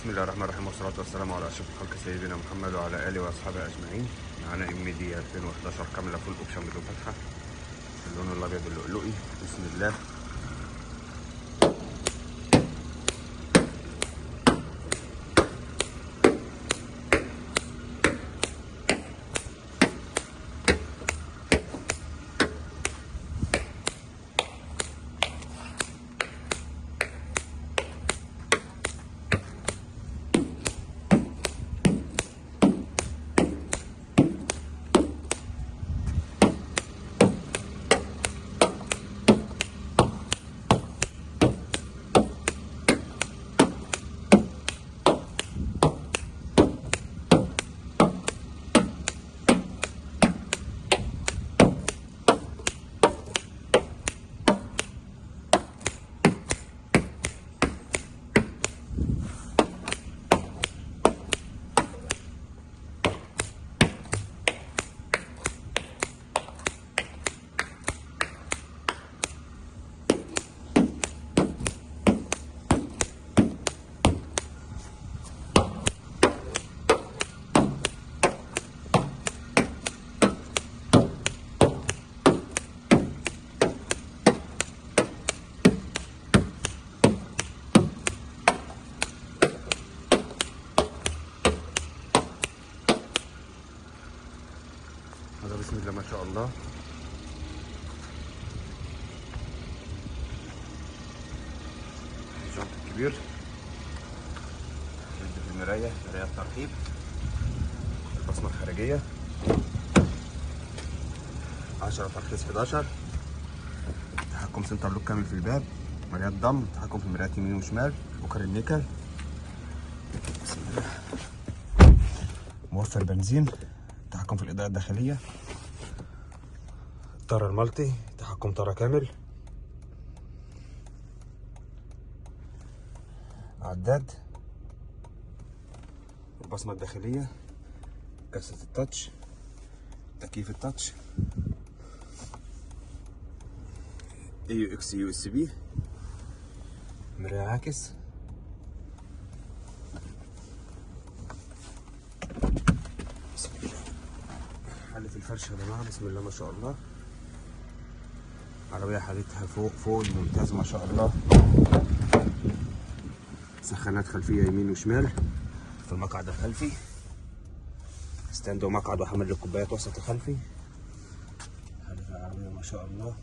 بسم الله الرحمن الرحيم، والصلاة والسلام على أشرف الخلق سيدنا محمد وعلى آله وأصحابه أجمعين. معانا MD 2011 كاملة full option بدون فتحة، اللون الأبيض اللؤلؤي. بسم الله. هذا بسم الله ما شاء الله. الجنط الكبير، شد في المراية، مراية الترحيب، البصمة الخارجية، 10 ترخيص 11، تحكم center lock كامل في الباب، مرايات ضم، تحكم في المرايات يمين وشمال، بكر النيكل. بسم الله. موفر بنزين، تحكم في الإضاءة الداخلية، الطارة ال multi، تحكم طارة كامل، عداد، البصمة الداخلية، كاسة ال touch، تكييف ال touch، AUX USB، مراية عاكس. حالة الفرش يا جماعة بسم الله ما شاء الله. عربية حالتها فوق فوق الممتاز ما شاء الله. سخانات خلفية يمين وشمال في المقعد الخلفي، stand ومقعد وحمل للكوبايات وسط الخلفي. حالة العربية ما شاء الله.